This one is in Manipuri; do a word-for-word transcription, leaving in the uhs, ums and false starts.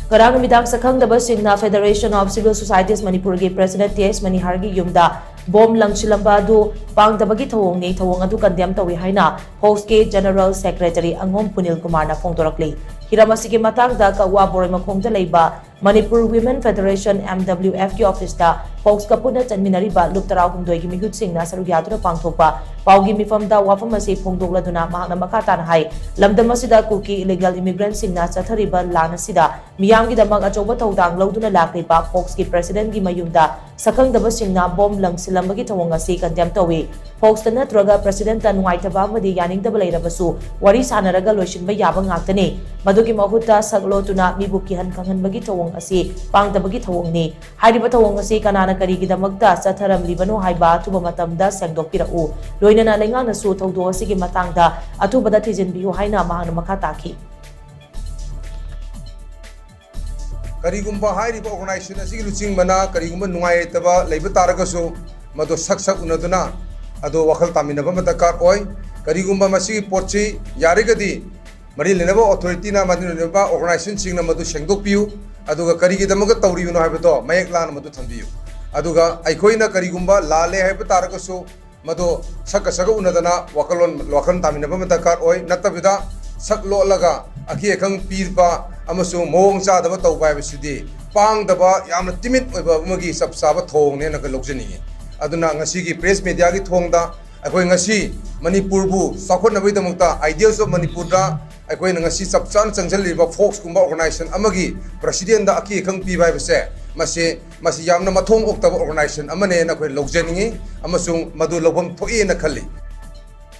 ꯉꯔꯥꯡ ꯅꯨꯃꯤꯗꯥꯡ ꯁꯛꯈꯪꯗꯕꯁꯤꯡꯅ Federation of Civil Societies ꯃꯅꯤꯄꯨꯔꯒꯤ President ꯇꯤ ꯑꯦꯁ ꯃꯅꯤꯍꯥꯔꯒꯤ ꯌꯨꯝꯗ ꯕꯣꯝ ꯂꯪꯁꯤꯜꯂꯝꯕ ꯑꯗꯨ ꯄꯥꯡꯗꯕꯒꯤ ꯊꯧꯑꯣꯡꯅꯤ, ꯊꯧꯑꯣꯡ ꯑꯗꯨ condemn ꯇꯧꯏ ꯍꯥꯏꯅ ꯐꯣꯛꯁꯀꯤ General Secretary ꯑꯉꯣꯝ ꯄꯨꯅꯤꯜ ꯀꯨꯃꯥꯔꯅ ꯐꯣꯡꯗꯣꯔꯛꯂꯤ꯫ ꯍꯤꯔꯝ ꯑꯁꯤꯒꯤ ꯃꯇꯥꯡꯗ ꯀꯛꯋꯥ ꯕꯣꯔꯣꯏꯃꯈꯣꯡꯗ ꯂꯩꯕ Manipur Women Federation, M W F ꯀꯤ ꯑꯣꯐꯤꯁꯇ ꯐꯣꯛꯁꯀ ꯄꯨꯟꯅ ꯆꯠꯃꯤꯟꯅꯔꯤꯕ ꯂꯨꯞ ꯇꯔꯥꯍꯨꯝꯗꯣꯏꯒꯤ ꯃꯤꯍꯨꯠꯁꯤꯡꯅ ꯁꯔꯨꯛ ꯌꯥꯗꯨꯅ ꯄꯥꯡꯊꯣꯛꯄ ꯄꯥꯎꯒꯤ ꯃꯤꯐꯝꯗ ꯋꯥꯐꯝ ꯑꯁꯤ ꯐꯣꯡꯗꯣꯛꯂꯗꯨꯅ ꯃꯍꯥꯛꯅ ꯃꯈꯥ ꯇꯥꯅ ꯍꯥꯏ, ꯂꯝꯗꯝ ꯑꯁꯤꯗ ꯀꯨꯀꯤ illegal immigrantꯁꯤꯡꯅ ꯆꯠꯊꯔꯤꯕ ꯂꯥꯟ ꯑꯁꯤꯗ ꯃꯤꯌꯥꯝꯒꯤꯗꯃꯛ ꯑꯆꯧꯕ ꯊꯧꯗꯥꯡ ꯂꯧꯗꯨꯅ ꯂꯥꯛꯂꯤꯕ ꯐꯣꯛꯁꯀꯤ Presidentꯀꯤ ꯃꯌꯨꯝꯗ ꯁꯛꯈꯪꯗꯕꯁꯤꯡꯅ ꯕꯣꯝ ꯂꯪꯁꯤꯜꯂꯝꯕꯒꯤ ꯊꯧꯑꯣꯡ ꯑꯁꯤ condemn ꯇꯧꯏ꯫ ꯐꯣꯛꯁꯇ ꯅꯠꯇ꯭ꯔꯒ Presidentꯇ ꯅꯨꯡꯉꯥꯏꯇꯕ ꯑꯃꯗꯤ ꯌꯥꯅꯤꯡꯗꯕ ꯂꯩꯔꯕꯁꯨ ꯋꯥꯔꯤ ꯁꯥꯟꯅꯔꯒ ꯂꯣꯏꯁꯤꯟꯕ ꯌꯥꯕ ꯉꯥꯛꯇꯅꯤ꯫ ꯃꯗꯨꯒꯤ ꯃꯍꯨꯠꯇ ꯁꯛ ꯂꯣꯠꯇꯨꯅ ꯃꯤꯕꯨ ꯀꯤꯍꯟ ꯈꯪꯍꯟꯕꯒꯤ ꯊꯧꯑꯣꯡ ꯑꯁꯤ ꯄꯥꯡꯗꯕꯒꯤ ꯊꯧꯑꯣꯡꯅꯤ꯫ ꯍꯥꯏꯔꯤꯕ ꯊꯧꯑꯣꯡ ꯑꯁꯤ ꯀꯅꯥꯅ ꯀꯔꯤꯒꯤꯗꯃꯛꯇ ꯆꯠꯊꯔꯝꯂꯤꯕꯅꯣ ꯍꯥꯏꯕ ꯑꯊꯨꯕ ꯃꯇꯝꯗ ꯁꯦꯡꯗꯣꯛꯄꯤꯔꯛꯎ꯫ ꯂꯣꯏꯅꯅ ꯂꯩꯉꯥꯛꯅꯁꯨ ꯊꯧꯗꯣꯛ ꯑꯁꯤꯒꯤ ꯃꯇꯥꯡꯗ ꯑꯊꯨꯕꯗ ꯊꯤꯖꯤꯟꯕꯤꯌꯨ ꯍꯥꯏꯅ ꯃꯍꯥꯛꯅ ꯃꯈꯥ ꯇꯥꯈꯤ꯫ ꯀꯔꯤꯒꯨꯝꯕ ꯍꯥꯏꯔꯤꯕ organization ꯑꯁꯤꯒꯤ ꯂꯨꯆꯤꯡꯕꯅ ꯀꯔꯤꯒꯨꯝꯕ ꯅꯨꯡꯉꯥꯏꯇꯕ ꯂꯩꯕ ꯇꯥꯔꯒꯁꯨ, ꯃꯗꯨ ꯁꯛ ꯁꯛ ꯎꯅꯗꯨꯅ ꯑꯗꯨ ꯋꯥꯈꯜ ꯇꯥꯃꯤꯟꯅꯕ ꯑꯃ ꯗꯔꯀꯥꯔ ꯑꯣꯏ꯫ ꯀꯔꯤꯒꯨꯝꯕ ꯃꯁꯤꯒꯤ ꯄꯣꯠꯁꯤ ꯌꯥꯔꯒꯗꯤ ꯃꯔꯤ ꯂꯩꯅꯕ authorityꯅ, ꯃꯔꯤ ꯂꯩꯅꯕ organizationꯁꯤꯡꯅ ꯃꯗꯨ ꯁꯦꯡꯗꯣꯛꯄꯤꯌꯨ, ꯑꯗꯨꯒ ꯀꯔꯤꯒꯤꯗꯃꯛꯇ ꯇꯧꯔꯤꯕꯅꯣ ꯍꯥꯏꯕꯗꯣ ꯃꯌꯦꯛ ꯂꯥꯅ ꯃꯗꯨ ꯊꯝꯕꯤꯌꯨ꯫ ꯑꯗꯨꯒ ꯑꯩꯈꯣꯏꯅ ꯀꯔꯤꯒꯨꯝꯕ ꯂꯥꯜꯂꯦ ꯍꯥꯏꯕ ꯇꯥꯔꯒꯁꯨ, ꯃꯗꯨ ꯁꯛꯀ ꯁꯛꯀ ꯎꯅꯗꯅ ꯋꯥꯈꯜꯂꯣꯟ, ꯋꯥꯈꯜ ꯇꯥꯃꯤꯟꯅꯕ ꯑꯃ ꯗꯔꯀꯥꯔ ꯑꯣꯏ꯫ ꯅꯠꯇꯕꯤꯗ ꯁꯛ ꯂꯣꯠꯂꯒ ꯑꯀꯤ ꯑꯈꯪ ꯄꯤꯕ ꯑꯃꯁꯨꯡ ꯃꯑꯣꯡ ꯆꯥꯗꯕ ꯇꯧꯕ ꯍꯥꯏꯕꯁꯤꯗꯤ ꯄꯥꯡꯗꯕ, ꯌꯥꯝꯅ timid ꯑꯣꯏꯕ ꯑꯃꯒꯤ ꯆꯞ ꯆꯥꯕ ꯊꯧꯑꯣꯡꯅꯦꯅ ꯑꯩꯈꯣꯏ ꯂꯧꯖꯅꯤꯡꯉꯤ꯫ ꯑꯗꯨꯅ ꯉꯁꯤꯒꯤ press mediaꯒꯤ ꯊꯣꯡꯗ ꯑꯩꯈꯣꯏ ꯉꯁꯤ ꯃꯅꯤꯄꯨꯔꯕꯨ ꯆꯥꯎꯈꯠꯅꯕꯒꯤꯗꯃꯛꯇ, Ideals of Manipurꯗ ꯑꯩꯈꯣꯏꯅ ꯉꯁꯤ ꯆꯞ ꯆꯥꯅ ꯆꯪꯁꯤꯜꯂꯤꯕ ꯐꯣꯛꯁꯀꯨꯝꯕ organization ꯑꯃꯒꯤ Presidentꯗ ꯑꯀꯤ ꯑꯈꯪ ꯄꯤꯕ ꯍꯥꯏꯕꯁꯦ, ꯃꯁꯤ, ꯃꯁꯤ ꯌꯥꯝꯅ ꯃꯊꯣꯡ ꯑꯣꯛꯇꯕ organization ꯑꯃꯅꯦꯅ ꯑꯩꯈꯣꯏ ꯂꯧꯖꯅꯤꯡꯉꯤ ꯑꯃꯁꯨꯡ ꯃꯗꯨ ꯂꯧꯐꯝ ꯊꯣꯛꯏꯅ ꯈꯜꯂꯤ꯫